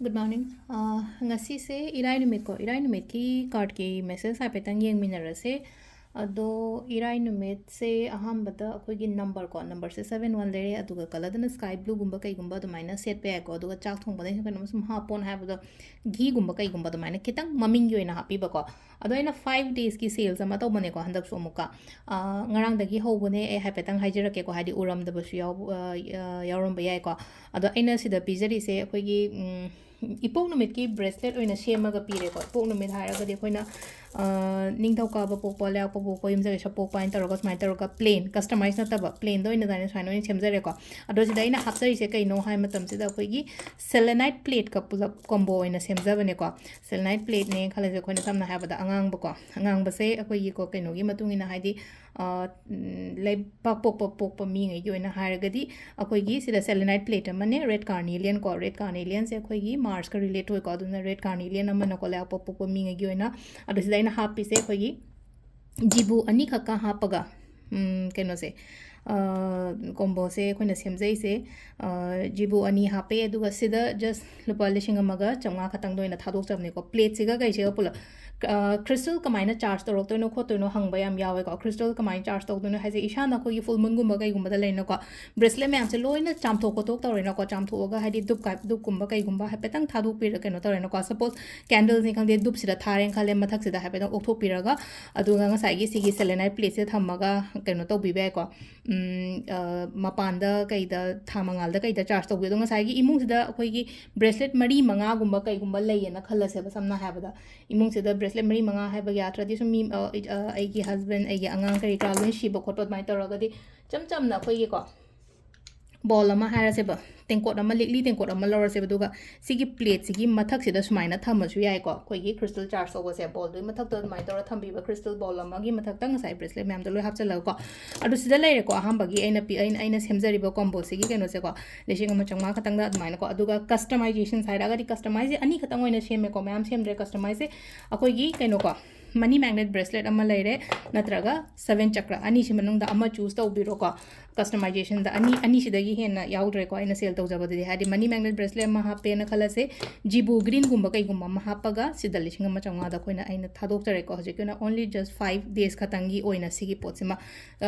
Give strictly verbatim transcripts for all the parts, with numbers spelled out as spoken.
Good morning. ꯑꯥ, ꯉꯁꯤꯁꯦ ꯏꯔꯥꯏ ꯅꯨꯃꯤꯠꯀꯣ, ꯏꯔꯥꯏ ꯅꯨꯃꯤꯠꯀꯤ cardꯀꯤ message ꯍꯥꯏꯐꯦꯠꯇꯪ ꯌꯦꯡꯃꯤꯟꯅꯔꯁꯦ꯫ ꯑꯗꯣ ꯏꯔꯥꯏ ꯅꯨꯃꯤꯠꯁꯦ ꯑꯍꯥꯟꯕꯗ ꯑꯩꯈꯣꯏꯒꯤ numberꯀꯣ, numberꯁꯦ seven one ꯂꯩꯔꯦ, ꯑꯗꯨꯒ colourꯗꯅ sky blueꯒꯨꯝꯕ ꯀꯩꯒꯨꯝꯕ ꯑꯗꯨꯃꯥꯏꯅ ꯁꯦꯠꯄ ꯌꯥꯏꯀꯣ, ꯑꯗꯨꯒ ꯆꯥꯛ ꯊꯣꯡꯕꯗ ꯀꯩꯅꯣꯝ ꯁꯨꯝ ꯍꯥꯞꯄꯣꯅ ꯍꯥꯏꯕꯗꯣ, ꯘꯤꯒꯨꯝꯕ ꯀꯩꯒꯨꯝꯕ ꯑꯗꯨꯃꯥꯏꯅ ꯈꯤꯇꯪ ꯃꯃꯤꯡꯒꯤ ꯑꯣꯏꯅ ꯍꯥꯞꯄꯤꯕꯀꯣ꯫ ꯑꯗꯣ ꯑꯩꯅ five daysꯀꯤ sales ꯑꯃ ꯇꯧꯕꯅꯦꯀꯣ, ꯍꯟꯗꯛꯁꯨ ꯑꯃꯨꯛꯀ꯫ ꯑꯥ, ꯉꯔꯥꯡꯗꯒꯤ ꯍꯧꯕꯅꯦ, ꯑꯩ ꯍꯥꯏꯐꯦꯠꯇꯪ ꯍꯥꯏꯖꯔꯛꯀꯦꯀꯣ, ꯍꯥꯏꯗꯤ ꯎꯔꯝꯗꯕꯁꯨ ꯌꯥꯎ-, ꯑꯥ, ꯑꯥ, ꯌꯥꯎꯔꯝꯕ ꯌꯥꯏꯀꯣ꯫ ꯑꯗꯣ ꯑꯩꯅ ꯁꯤꯗ ꯄꯤꯖꯔꯤꯁꯦ ꯑꯩꯈꯣꯏꯒꯤ, ꯎꯝ, ꯏꯄꯣꯛ ꯅꯨꯃꯤꯠꯀꯤ bracelet ꯑꯣꯏꯅ ꯁꯦꯝꯃꯒ ꯄꯤꯔꯦꯀꯣ꯫ ꯏꯄꯣꯛ ꯅꯨꯃꯤꯠ ꯍꯥꯏꯔꯒꯗꯤ ꯑꯩꯈꯣꯏꯅ, ꯑꯥ, ꯅꯤꯡꯊꯧꯀꯥꯕ ꯄꯣꯛꯄ, ꯂꯩꯕꯥꯛꯄꯣꯛꯄ, ꯌꯨꯝꯖꯀꯩꯁ ꯄꯣꯛꯄ ꯍꯥꯏꯅ ꯇꯧꯔꯒ ꯁꯨꯃꯥꯏꯅ ꯇꯧꯔꯒ plain, customize ꯅꯠꯇꯕ, plainꯗ ꯑꯣꯏꯅ ꯑꯗꯨꯃꯥꯏꯅ ꯁꯨꯃꯥꯏꯅ ꯑꯣꯏꯅ ꯁꯦꯝꯖꯔꯦꯀꯣ꯫ ꯑꯗꯣ ꯁꯤꯗ ꯑꯩꯅ ꯍꯥꯞꯆꯔꯤꯁꯦ ꯀꯩꯅꯣ ꯍꯥꯏ ꯃꯇꯝꯁꯤꯗ ꯑꯩꯈꯣꯏꯒꯤ selenite plateꯀ ꯄꯨꯂꯞ combo ꯑꯣꯏꯅ ꯁꯦꯝꯖꯕꯅꯦꯀꯣ꯫ Selenite plateꯅꯦ ꯈꯜꯂꯁꯦ ꯑꯩꯈꯣꯏꯅ ꯁꯝꯅ ꯍꯥꯏꯔꯕꯗ ꯑꯉꯥꯡꯕꯀꯣ꯫ ꯑꯉꯥꯡꯕꯁꯦ ꯑꯩꯈꯣꯏꯒꯤꯀꯣ ꯀꯩꯅꯣꯒꯤ ꯃꯇꯨꯡ ꯏꯟꯅ ꯍꯥꯏꯗꯤ, ꯑ, ꯎꯝ, ꯂꯩꯕꯥꯛꯄꯣꯛꯄ ꯄꯣꯛꯄ ꯃꯤꯉꯩꯒꯤ ꯑꯣꯏꯅ ꯍꯥꯏꯔꯒꯗꯤ ꯑꯩꯈꯣꯏꯒꯤ ꯁꯤꯗ selenite plate ꯑꯃꯅꯦ, red carnelian ꯀꯣ, red carnelianꯁꯦ ꯑꯩꯈꯣꯏꯒꯤ Marsꯀ relate ꯑꯣꯏꯀꯣ, ꯑꯗꯨꯅ red carnelian ꯑꯃꯅꯀꯣ ꯂꯩꯕꯥꯛꯄꯣꯛꯄ ꯄꯣꯛꯄ ꯃꯤꯉꯩꯒꯤ ꯑꯣꯏꯅ꯫ ꯑꯗꯣ ꯁꯤꯗ ꯑꯩꯅ ꯍꯥꯞꯄꯤꯁꯦ ꯑꯩꯈꯣꯏꯒꯤ ꯖꯤꯕꯨ ꯑꯅꯤꯈꯛꯀ ꯍꯥꯞꯄꯒ, ꯎꯝ, ꯀꯩꯅꯣꯁꯦ, ꯑ, comboꯁꯦ ꯑꯩꯈꯣꯏꯅ ꯁꯦꯝꯖꯩꯁꯦ꯫ ꯑ, ꯖꯤꯕꯨ ꯑꯅꯤ ꯍꯥꯞꯄꯦ, ꯑꯗꯨꯒ ꯁꯤꯗ just ꯂꯨꯄꯥ ꯂꯤꯁꯤꯡ ꯑꯃꯒ ꯆꯥꯝꯃꯉꯥ ꯈꯛꯇꯪꯗ ꯑꯣꯏꯅ ꯊꯥꯗꯣꯛꯆꯕꯅꯦꯀꯣ, plateꯁꯤꯒ ꯀꯩꯁꯤꯒ ꯄꯨꯂꯞ꯫ ꯑ, crystal ꯀꯃꯥꯏꯅ charge ꯇꯧꯔꯛꯇꯣꯏꯅꯣ ꯈꯣꯠꯇꯣꯏꯅꯣ ꯍꯪꯕ ꯌꯥꯝ ꯌꯥꯎꯋꯦꯀꯣ꯫ Crystal ꯀꯃꯥꯏꯅ charge ꯇꯧꯗꯣꯏꯅꯣ ꯍꯥꯏꯁꯦ, ꯏꯁꯥꯅ ꯑꯩꯈꯣꯏꯒꯤ full moonꯒꯨꯝꯕ ꯀꯩꯒꯨꯝꯕꯗ ꯂꯩꯅꯀꯣ, bracelet ꯃꯌꯥꯝꯁꯦ ꯂꯣꯏꯅ ꯆꯥꯝꯊꯣꯛ ꯈꯣꯠꯇꯣꯛ ꯇꯧꯔꯦꯅꯀꯣ, ꯆꯥꯝꯊꯣꯛꯑꯒ ꯍꯥꯏꯗꯤ ꯙꯨꯞ ꯀꯥ-, ꯙꯨꯞꯀꯨꯝꯕ ꯀꯩꯒꯨꯝꯕ ꯍꯥꯏꯐꯦꯠꯇꯪ ꯊꯥꯗꯣꯛꯄꯤꯔ ꯀꯩꯅꯣ ꯇꯧꯔꯦꯅꯀꯣ, suppose candlesꯅꯤ ꯈꯪꯗꯦ, ꯙꯨꯞꯁꯤꯗ ꯊꯥꯔꯦꯅ ꯈꯜꯂꯦ, ꯃꯊꯛꯁꯤꯗ ꯍꯥꯏꯐꯦꯠꯇꯪ ꯑꯣꯛꯊꯣꯛꯄꯤꯔꯒ, ꯑꯗꯨꯒ ꯉꯁꯥꯏꯒꯤ ꯁꯤꯒꯤ selenite plateꯁꯦ ꯊꯝꯃꯒ ꯀꯩꯅꯣ ꯇꯧꯕꯤꯕ ꯌꯥꯏꯀꯣ꯫ ꯎꯝ, ꯑ, ꯃꯄꯥꯟꯗ ꯀꯩꯗ, ꯊꯥ ꯃꯉꯥꯜꯗ ꯀꯩꯗ charge ꯇꯧꯕꯤꯌꯣ꯫ ꯑꯗꯣ ꯉꯁꯥꯏꯒꯤ ꯏꯃꯨꯡꯁꯤꯗ ꯑꯩꯈꯣꯏꯒꯤ bracelet ꯃꯔꯤ ꯃꯉꯥꯒꯨꯝꯕ ꯀꯩꯒꯨꯝꯕ ꯂꯩꯌꯦꯅ ꯈꯜꯂꯁꯦꯕ, ꯁꯝꯅ ꯍꯥꯏꯔꯕꯗ꯫ ꯏꯃꯨꯡꯁꯤꯗ bracelet ꯃꯔꯤ ꯃꯉꯥ ꯍꯥꯏꯕꯒꯤ ꯑꯥꯔꯊꯗꯤ ꯁꯨꯝ ꯃꯤ, ꯑ, ꯑ, ꯑꯩꯒꯤ husband, ꯑꯩꯒꯤ ꯑꯉꯥꯡ ꯀꯔꯤ ꯀꯔꯥ ꯂꯣꯏ ꯁꯤꯕ ꯈꯣꯠꯄ ꯑꯗꯨꯃꯥꯏꯅ ꯇꯧꯔꯒꯗꯤ ꯏꯆꯝ ꯆꯝꯅ ꯑꯩꯈꯣꯏꯒꯤꯀꯣ, bowl ꯑꯃ ꯍꯥꯏꯔꯁꯦꯕ, ꯇꯦꯡꯀꯣꯠ ꯑꯃ, ꯂꯤꯛꯂꯤ ꯇꯦꯡꯀꯣꯠ ꯑꯃ ꯂꯧꯔꯁꯦꯕ, ꯑꯗꯨꯒ ꯁꯤꯒꯤ plateꯁꯤꯒꯤ ꯃꯊꯛꯁꯤꯗ ꯁꯨꯃꯥꯏꯅ ꯊꯝꯃꯁꯨ ꯌꯥꯏꯀꯣ꯫ ꯑꯩꯈꯣꯏꯒꯤ crystal charge ꯇꯧꯕꯁꯦ bowlꯗꯨꯒꯤ ꯃꯊꯛꯇ ꯑꯗꯨꯃꯥꯏꯅ ꯇꯧꯔ ꯊꯝꯕꯤꯕ, crystal bowl ꯑꯃꯒꯤ ꯃꯊꯛꯇ ꯉꯁꯥꯏ bracelet ꯃꯌꯥꯝꯗꯣ ꯂꯣꯏ ꯍꯥꯞꯆꯜꯂꯒꯀꯣ꯫ ꯑꯗꯨ ꯁꯤꯗ ꯂꯩꯔꯦꯀꯣ, ꯑꯍꯥꯟꯕꯒꯤ ꯑꯩꯅ ꯄꯤ-, ꯑꯩꯅ, ꯑꯩꯅ ꯁꯦꯝꯖꯔꯤꯕ comboꯁꯤꯒꯤ ꯀꯩꯅꯣꯁꯦꯀꯣ, ꯂꯤꯁꯤꯡ ꯑꯃ ꯆꯥꯝꯃꯉꯥ ꯈꯛꯇꯪꯗ ꯑꯗꯨꯃꯥꯏꯅꯀꯣ꯫ ꯑꯗꯨꯒ customizations ꯍꯥꯏꯔꯒꯗꯤ, customizeꯁꯦ ꯑꯅꯤꯈꯛꯇꯪ ꯑꯣꯏꯅ ꯁꯦꯝꯃꯦꯀꯣ, ꯃꯌꯥꯝ ꯁꯦꯝꯗ꯭ꯔꯦ꯫ Customizeꯁꯦ ꯑꯩꯈꯣꯏꯒꯤ ꯀꯩꯅꯣꯀꯣ, money magnet bracelet ꯑꯃ ꯂꯩꯔꯦ, ꯅꯠꯇ꯭ꯔꯒ seven chakra, ꯑꯅꯤꯁꯤ ꯃꯅꯨꯡꯗ ꯑꯃ choose ꯇꯧꯕꯤꯔꯣꯀꯣ꯫ ꯀꯁꯇꯃꯥꯏꯖꯦꯁꯟꯗ ꯑꯅꯤ, ꯑꯅꯤꯁꯤꯗꯒꯤ ꯍꯦꯟꯅ ꯌꯥꯎꯗ꯭ꯔꯦꯀꯣ ꯑꯩꯅ ꯁꯦꯜ ꯇꯧꯖꯕꯗꯗꯤ꯫ ꯍꯥꯏꯗꯤ ꯃꯅꯤ ꯃꯦꯒꯅꯦꯠ ꯕ꯭ꯔꯦꯁꯂꯦꯠ ꯑꯃ ꯍꯥꯞꯄꯦꯅ ꯈꯜꯂꯁꯦ, ꯖꯤꯕꯨ ꯒ꯭ꯔꯤꯟꯒꯨꯝꯕ ꯀꯩꯒꯨꯝꯕ ꯑꯃ ꯍꯥꯞꯄꯒ ꯁꯤꯗ ꯂꯤꯁꯤꯡ ꯑꯃ ꯆꯥꯝꯃꯉꯥꯗ ꯑꯩꯈꯣꯏꯅ, ꯑꯩꯅ ꯊꯥꯗꯣꯛꯆꯔꯦꯀꯣ꯫ ꯍꯧꯖꯤꯛꯀꯤ ꯑꯣꯏꯅ only just five days ꯈꯛꯇꯪꯒꯤ ꯑꯣꯏꯅ ꯁꯤꯒꯤ ꯄꯣꯠꯁꯤꯃ,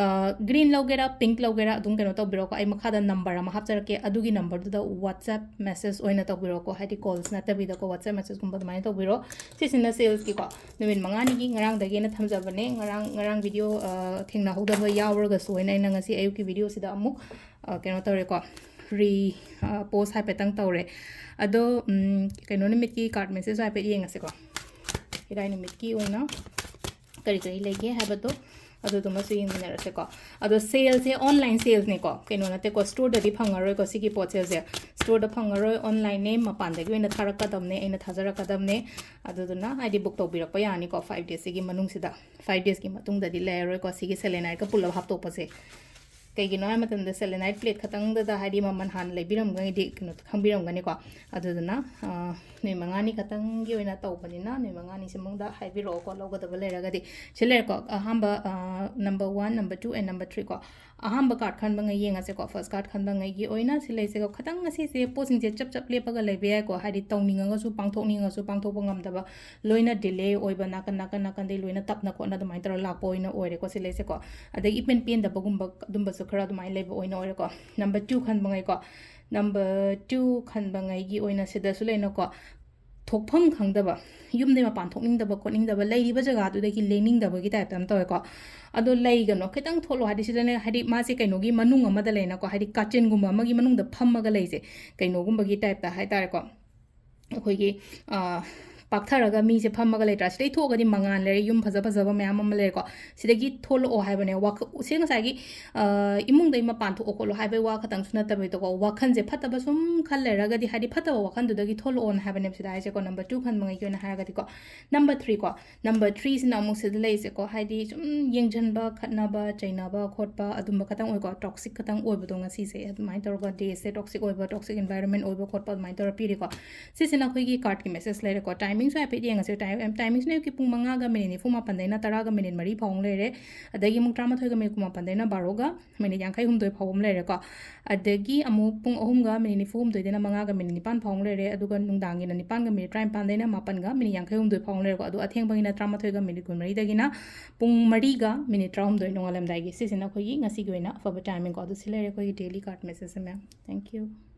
ꯒ꯭ꯔꯤꯟ ꯂꯧꯒꯦꯔꯥ ꯄꯤꯡꯛ ꯂꯧꯒꯦꯔꯥ ꯑꯗꯨꯝ ꯀꯩꯅꯣ ꯇꯧꯕꯤꯔꯣꯀꯣ꯫ ꯑꯩ ꯃꯈꯥꯗ ꯅꯝꯕꯔ ꯑꯃ ꯍꯥꯞꯆꯔꯛꯀꯦ, ꯑꯗꯨꯒꯤ ꯅꯝꯕꯔꯗꯨꯗ WhatsApp ꯃꯦꯁꯦꯖ ꯑꯣꯏꯅ ꯇꯧꯕꯤꯔꯣꯀꯣ, ꯍꯥꯏꯗꯤ ꯀꯣꯜꯁ ꯅꯠꯇꯕꯤꯗꯀꯣ, WhatsApp ꯃꯦꯁꯦꯖꯀꯨꯝꯕ ꯑꯗꯨꯃꯥꯏꯅ ꯇꯧꯕꯤꯔꯣ꯫ ꯁꯤꯁꯤꯅ ꯁꯦꯜꯁꯀꯤꯀꯣ, ꯅꯨꯃꯤꯠ ꯃꯉꯥꯅꯤꯒꯤ ꯉꯔꯥꯡꯗꯒꯤ ꯑꯩꯅ ꯊꯝꯖꯕꯅꯦ꯫ ꯉꯔꯥꯡ, ꯉꯔꯥꯡ ꯚꯤꯗꯤꯑꯣ, ꯑ, ꯊꯦꯡꯅꯍꯧꯗꯕ ꯌꯥꯎꯔꯒꯁꯨ ꯑꯩꯅ, ꯑꯩꯅ ꯉꯁꯤ ꯑꯌꯨꯛꯀꯤ ꯚꯤꯗꯤꯑꯣꯁꯤꯗ ꯑꯃꯨꯛ, ꯑ, ꯀꯩꯅꯣ ꯇꯧꯔꯦꯀꯣ, ꯔꯤ, ꯑ, ꯄꯣꯁ ꯍꯥꯏꯐꯦꯠꯇꯪ ꯇꯧꯔꯦ꯫ ꯑꯗꯣ, ꯎꯝ, ꯀꯩꯅꯣ ꯅꯨꯃꯤꯠꯀꯤ ꯀꯥꯔꯠ ꯃꯦꯁꯦꯖ ꯍꯥꯏꯐꯦꯠ ꯌꯦꯡꯉꯁꯦꯀꯣ꯫ ꯏꯔꯥꯏ ꯅꯨꯃꯤꯠꯀꯤ ꯑꯣꯏꯅ ꯀꯔꯤ ꯀꯔꯤ ꯂꯩꯒꯦ ꯍꯥꯏꯕꯗꯣ ꯑꯗꯨꯗꯨꯃꯁꯨ ꯌꯦꯡꯃꯤꯟꯅꯔꯁꯦꯀꯣ꯫ ꯑꯗꯣ ꯁꯦꯜꯁꯦ ꯑꯣꯟꯂꯥꯏꯟ ꯁꯦꯜꯁꯅꯦꯀꯣ, ꯀꯩꯅꯣ ꯅꯠꯇꯦꯀꯣ, ꯁ꯭ꯇꯣꯔꯗꯗꯤ ꯐꯪꯉꯔꯣꯏꯀꯣ ꯁꯤꯒꯤ ꯄꯣꯠꯁꯦ ꯍꯧꯖꯤꯛ꯫ ꯁ꯭ꯇꯣꯔꯗ ꯐꯪꯉꯔꯣꯏ, ꯑꯣꯟꯂꯥꯏꯟꯅꯦ, ꯃꯄꯥꯟꯗꯒꯤ ꯑꯣꯏꯅ ꯊꯥꯔꯛꯀꯗꯕꯅꯦ, ꯑꯩꯅ ꯊꯥꯖꯔꯛꯀꯗꯕꯅꯦ꯫ ꯑꯗꯨꯗꯨꯅ ꯍꯥꯏꯗꯤ ꯕꯨꯛ ꯇꯧꯕꯤꯔꯛꯄ ꯌꯥꯅꯤꯀꯣ ꯐꯥꯏꯚ ꯗꯦꯖꯁꯤꯒꯤ ꯃꯅꯨꯡꯁꯤꯗ꯫ ꯐꯥꯏꯚ ꯗꯦꯖꯀꯤ ꯃꯇꯨꯡꯗꯗꯤ ꯂꯩꯔꯔꯣꯏꯀꯣ ꯁꯤꯒꯤ ꯁꯦꯂꯦꯅꯥꯏꯠꯀ ꯄꯨꯜꯂꯞ ꯍꯥꯞꯇꯣꯛꯄꯁꯦ꯫ ꯀꯩꯒꯤꯅꯣ ꯍꯥꯏꯕ ꯃꯇꯝꯗ ꯁꯦꯂꯦꯅꯥꯏꯠ ꯄ꯭ꯂꯦꯠ ꯈꯛꯇꯪꯗꯗ ꯍꯥꯏꯗꯤ ꯃꯃꯜ ꯍꯥꯟꯅ ꯂꯩꯕꯤꯔꯝꯒꯅꯤꯗꯤ ꯀꯩꯅꯣ ꯈꯪꯕꯤꯔꯝꯒꯅꯤꯀꯣ꯫ ꯑꯗꯨꯗꯨꯅ, ꯑ, ꯅꯨꯃꯤꯠ ꯃꯉꯥꯅꯤ ꯈꯛꯇꯪꯒꯤ ꯑꯣꯏꯅ ꯇꯧꯕꯅꯤꯅ ꯅꯨꯃꯤꯠ ꯃꯉꯥꯅꯤꯁꯤ ꯃꯅꯨꯡꯗ ꯍꯥꯏꯕꯤꯔꯛꯑꯣꯀꯣ ꯂꯧꯒꯗꯕ ꯂꯩꯔꯒꯗꯤ꯫ ꯁꯤ ꯂꯩꯔꯦꯀꯣ, ꯑꯍꯥꯟꯕ, ꯑ, number one, number two and number three ꯀꯣ꯫ ꯑꯍꯥꯟꯕ ꯀꯥꯔꯠ ꯈꯟꯕꯉꯩ ꯌꯦꯡꯉꯁꯦꯀꯣ, ꯐꯥꯔꯁ ꯀꯥꯔꯠ ꯈꯟꯕꯉꯩꯒꯤ ꯑꯣꯏꯅ ꯁꯤ ꯂꯩꯁꯦꯀꯣ꯫ ꯈꯤꯇꯪ ꯑꯁꯤꯁꯦ ꯄꯣꯠꯁꯤꯡꯁꯦ ꯆꯞ ꯆꯞ ꯂꯦꯞꯄꯒ ꯂꯩꯕ ꯌꯥꯏꯀꯣ, ꯍꯥꯏꯗꯤ ꯇꯧꯅꯤꯡꯉꯒꯁꯨ ꯄꯥꯡꯊꯣꯛꯅꯤꯡꯉꯁꯨ ꯄꯥꯡꯊꯣꯛꯄ ꯉꯝꯗꯕ, ꯂꯣꯏꯅ ꯗꯤꯂꯦ ꯑꯣꯏꯕ, ꯅꯥꯀꯟ ꯅꯥꯀꯟ ꯅꯥꯀꯟꯗꯩ ꯂꯣꯏꯅ ꯇꯞꯅ ꯈꯣꯠꯅ ꯑꯗꯨꯃꯥꯏꯅ ꯇꯧꯔꯒ ꯂꯥꯛꯄ ꯑꯣꯏꯅ ꯑꯣꯏꯔꯦꯀꯣ ꯁꯤ ꯂꯩꯁꯦꯀꯣ꯫ ꯑꯗꯒꯤ ꯏꯄꯦꯟ ꯄꯦꯟꯗꯕꯒꯨꯝꯕ ꯑꯗꯨꯝꯕꯁꯨ ꯈꯔ ꯑꯗꯨꯃꯥꯏꯅ ꯂꯩꯕ ꯑꯣꯏꯅ ꯑꯣꯏꯔꯦꯀꯣ꯫ Number two ꯈꯟꯕꯉꯩꯀꯣ, number two ꯈꯟꯕꯉꯩꯒꯤ ꯑꯣꯏꯅ ꯁꯤꯗꯁꯨ ꯂꯩꯅꯀꯣ, ꯊꯣꯛꯐꯝ ꯈꯪꯗꯕ, ꯌꯨꯝꯗꯩ ꯃꯄꯥꯟ ꯊꯣꯛꯅꯤꯡꯗꯕ ꯈꯣꯠꯅꯤꯡꯗꯕ, ꯂꯩꯔꯤꯕ ꯖꯒꯥꯗꯨꯗꯒꯤ ꯂꯦꯡꯅꯤꯡꯗꯕꯒꯤ ꯇꯥꯏꯞꯇ ꯑꯃ ꯇꯧꯋꯦꯀꯣ꯫ ꯑꯗꯣ ꯂꯩꯒꯅꯣ, ꯈꯤꯇꯪ ꯊꯣꯛꯂꯛꯑꯣ, ꯍꯥꯏꯗꯤ ꯁꯤꯗꯅꯦ, ꯍꯥꯏꯗꯤ ꯃꯥꯁꯦ ꯀꯩꯅꯣꯒꯤ ꯃꯅꯨꯡ ꯑꯃꯗ ꯂꯩꯅꯀꯣ, ꯍꯥꯏꯗꯤ ꯀꯥꯆꯤꯟꯒꯨꯝꯕ ꯑꯃꯒꯤ ꯃꯅꯨꯡꯗ ꯐꯝꯃꯒ ꯂꯩꯁꯦ, ꯀꯩꯅꯣꯒꯨꯝꯕꯒꯤ ꯇꯥꯏꯞꯇ ꯍꯥꯏꯇꯥꯔꯦꯀꯣ꯫ ꯑꯩꯈꯣꯏꯒꯤ, ꯑ, ꯄꯥꯛꯊꯔꯒ ꯃꯤꯁꯦ ꯐꯝꯃꯒ ꯂꯩꯇ꯭ꯔꯥ? ꯁꯤꯗꯩ ꯊꯣꯛꯑꯒꯗꯤ ꯃꯉꯥꯜ ꯂꯩꯔꯦ, ꯌꯨꯝ ꯐꯖ ꯐꯖꯕ ꯃꯌꯥꯝ ꯑꯃ ꯂꯩꯔꯦꯀꯣ꯫ ꯁꯤꯗꯒꯤ ꯊꯣꯛꯂꯛꯑꯣ ꯍꯥꯏꯕꯅꯦ꯫ ꯋꯥꯈ-, ꯁꯤ ꯉꯁꯥꯏꯒꯤ, ꯑ, ꯏꯃꯨꯡꯗꯩ ꯃꯄꯥꯟ ꯊꯣꯛꯑꯣ ꯈꯣꯠꯂꯣ ꯍꯥꯏꯕꯒꯤ ꯋꯥ ꯈꯛꯇꯪꯁꯨ ꯅꯠꯇꯕꯤꯗꯀꯣ, ꯋꯥꯈꯜꯁꯦ ꯐꯠꯇꯕ ꯁꯨꯝ ꯈꯜ ꯂꯩꯔꯒꯗꯤ, ꯍꯥꯏꯗꯤ ꯐꯠꯇꯕ ꯋꯥꯈꯜꯗꯨꯗꯒꯤ ꯊꯣꯛꯂꯛꯑꯣꯅ ꯍꯥꯏꯕꯅꯦꯕ ꯁꯤꯗ ꯍꯥꯏꯁꯦꯀꯣ, number two ꯈꯟꯕꯉꯩꯒꯤ ꯑꯣꯏꯅ ꯍꯥꯏꯔꯒꯗꯤꯀꯣ꯫ Number three ꯀꯣ, number three ꯁꯤꯅ ꯑꯃꯨꯛ ꯁꯤꯗ ꯂꯩꯔꯤꯁꯦꯀꯣ, ꯍꯥꯏꯗꯤ ꯁꯨꯝ ꯌꯦꯡꯁꯤꯟꯕ, ꯈꯠꯅꯕ, ꯆꯩꯅꯕ ꯈꯣꯠꯄ ꯑꯗꯨꯝꯕ ꯈꯇꯪ ꯑꯣꯏꯀꯣ, toxic ꯈꯇꯪ ꯑꯣꯏꯕꯗꯣ ꯉꯁꯤꯁꯦ꯫ ꯑꯗꯨꯃꯥꯏꯅ ꯇꯧꯔꯒ dayꯁꯦ toxic ꯑꯣꯏꯕ, toxic environment ꯑꯣꯏꯕ ꯈꯣꯠꯄ ꯑꯗꯨꯃꯥꯏꯅ ꯇꯧꯔ ꯄꯤꯔꯤꯀꯣ꯫ ꯁꯤꯁꯤꯅ ꯑꯩꯈꯣꯏꯒꯤ ꯀꯥꯔꯠꯀꯤ ꯃꯦꯁꯦꯖ ꯂꯩꯔꯦꯀꯣ꯫ Time ꯇꯥꯏꯃꯤꯡꯁꯨ ꯍꯥꯏꯐꯦꯠ ꯌꯦꯡꯉꯁꯦ꯫ ꯇꯥꯏ-, ꯇꯥꯏꯃꯤꯡꯁꯤꯅ ꯑꯌꯨꯛꯀꯤ ꯄꯨꯡ ꯃꯉꯥꯒ ꯃꯤꯅꯤꯠ ꯅꯤꯐꯨ ꯃꯥꯄꯟꯗꯩꯅ ꯇꯔꯥꯒ ꯃꯤꯅꯤꯠ ꯃꯔꯤ ꯐꯥꯎ ꯑꯃꯨꯛ ꯂꯩꯔꯦ꯫ ꯑꯗꯒꯤ ꯑꯃꯨꯛ ꯇꯔꯥꯃꯥꯊꯣꯏꯒ ꯃꯤꯅꯤꯠ ꯀꯨꯟꯃꯥꯄꯟꯗꯩꯅ ꯕꯥꯔꯣꯒ ꯃꯤꯅꯤꯠ ꯌꯥꯡꯈꯩ ꯍꯨꯝꯗꯣꯏ ꯐꯥꯎꯕ ꯑꯃ ꯂꯩꯔꯦꯀꯣ꯫ ꯑꯗꯒꯤ ꯑꯃꯨꯛ ꯄꯨꯡ ꯑꯍꯨꯝꯒ ꯃꯤꯅꯤꯠ ꯅꯤꯐꯨ ꯍꯨꯝꯗꯣꯏꯗꯩꯅ ꯃꯉꯥꯒ ꯃꯤꯅꯤꯠ ꯅꯤꯄꯥꯟ ꯐꯥꯎ ꯑꯃ ꯂꯩꯔꯦ꯫ ꯑꯗꯨꯒ ꯅꯨꯡꯗꯥꯡꯒꯤꯅ ꯅꯤꯄꯥꯟꯒ ꯃꯤꯅꯤꯠ ꯇꯔꯥꯅꯤꯄꯥꯟꯗꯩꯅ ꯃꯥꯄꯟꯒ ꯃꯤꯅꯤꯠ ꯌꯥꯡꯈꯩ ꯍꯨꯝꯗꯣꯏ ꯐꯥꯎ ꯑꯃ ꯂꯩꯔꯦꯀꯣ꯫ ꯑꯗꯣ ꯑꯊꯦꯡꯕꯒꯤꯅ ꯇꯔꯥꯃꯥꯊꯣꯏꯒ ꯃꯤꯅꯤꯠ ꯀꯨꯟꯃꯔꯤꯗꯒꯤꯅ ꯄꯨꯡ ꯃꯔꯤꯒ ꯃꯤꯅꯤꯠ ꯇꯔꯥꯍꯨꯝꯗꯣꯏ ꯅꯣꯡꯉꯥꯜꯂꯝꯗꯥꯏꯒꯤ꯫ ꯁꯤꯁꯤꯅ ꯑꯩꯈꯣꯏꯒꯤ ꯉꯁꯤꯒꯤ ꯑꯣꯏꯅ ꯑꯐꯕ ꯇꯥꯏꯃꯤꯡꯀꯣ꯫ ꯑꯗꯨ ꯁꯤ ꯂꯩꯔꯦ ꯑꯩꯈꯣꯏꯒꯤ daily card message say, ma'am. Thank you.